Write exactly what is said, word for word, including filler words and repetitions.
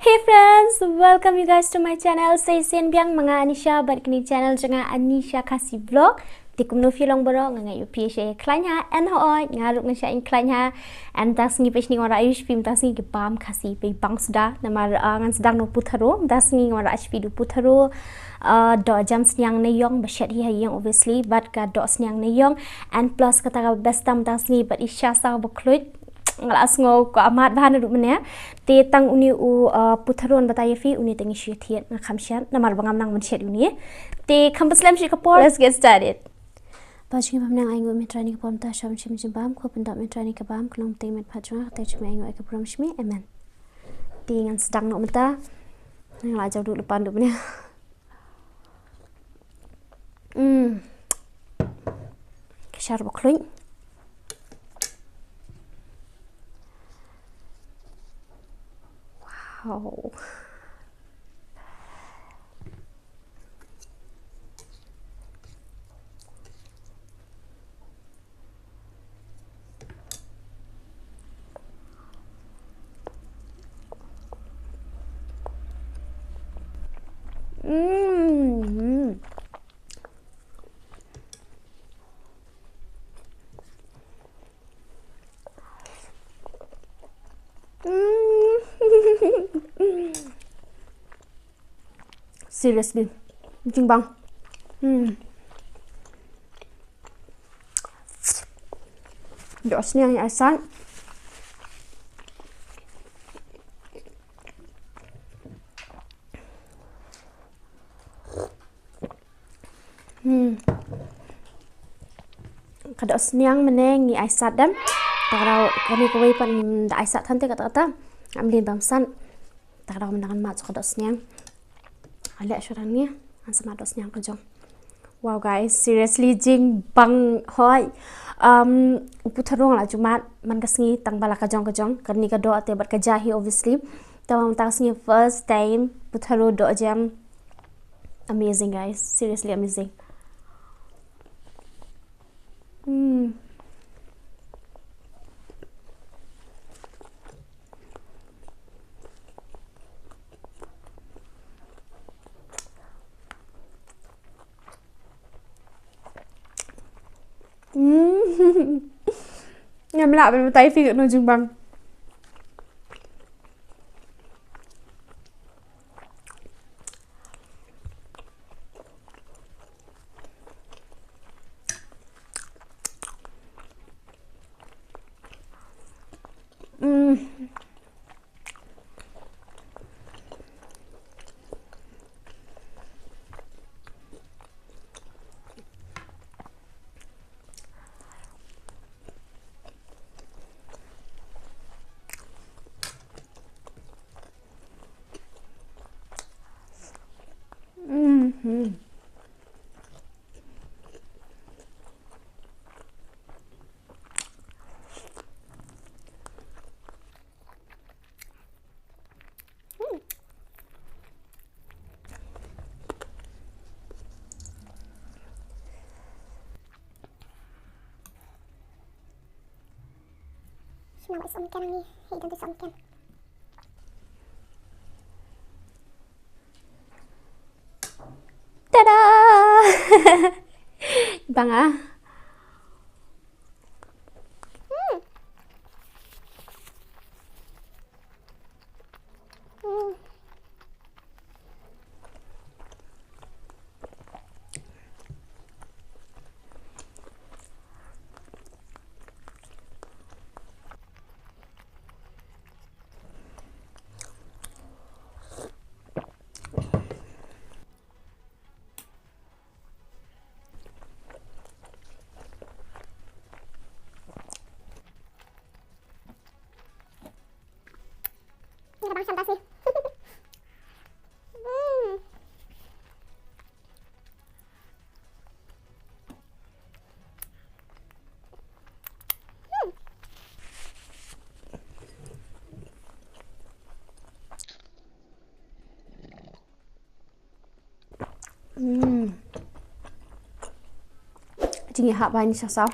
Hey friends, welcome you guys to my channel. Sa shisien biang ma nga Anisha bad kane ka channel jong nga Anisha Khasi Vlog. Te kumno phi long baroh, nga ngeit ba phi shah khlaiñ ha, and hooid nga ruh nga shah khlaiñ ha. And mynta ka sngi phi sngewthuh, ai ïohi phi mynta ka sngi ki bam Khasi phi bang suda namar, ah, ngan sdang noh putharo. Mynta ka sngi nga wanrah ïa phi da u putharo, ah, doh jam sniang ne ïong ba shet hi ha ïing obviously, bad ka doh sniang ne ïong. And plus kata ka best tam mynta ka sngi bad i sha saw ba khluit. Nga la sngew ka amat bha naduh mynne. Te tang une u, uh, putharo ngan batai ïa phi, une te ngi shu thied, nga kham shet namar ba ngam nang ban shet ïa une. Te kham pynslem shuh ka por. Let's get started. Kpa jong ngi ba ha bneng, ai nguh ïa me Trai ha kane ka por mynta sha ban shim jingbam, ko pyndap me Trai ha kane ka bam, ka long bteng met phad jong nga, kata jong me ai nguh ai ka burom sha me. Amen. Te ngan sdang noh mynta. Nga la jaw duh lypa naduh mynne. Mm. Ka shar ba khluit. Wow. Mm. Mm. Seriously. Jingbang. Hmm. Doh sniang ïa i sat. Hmm. Ka doh sniang mynne ngi ai sat dem. Te ka daw kane kawei pat ngim da ai sat hangta, kata kata. Ngam leh bam sat. Te ka daw mynta ngan mad shuwa ka doh sniang. Ale shuwa ngi ngan sa mad doh sniang ka jong. Wow guys, seriously jingbang hoi. Um, u putharo nga la ju mad man ka sngi tang ba la ka jong ka jong. Kane ka doh te bad ka jia hi obviously. Te mynta ka sngi first time putharo doh jam. Amazing guys, seriously amazing. Hmm. Hmm. Ngam lah ban batai phi katno jingbang. Shim lang ba i soh mken hangne. Hei, don tu soh mken. Tada! Bang ah. Hmm. Hmm. Ni ka bang shantas ni. Hmm. Hmm. Hmm. Jingïahap ba ni sha saw.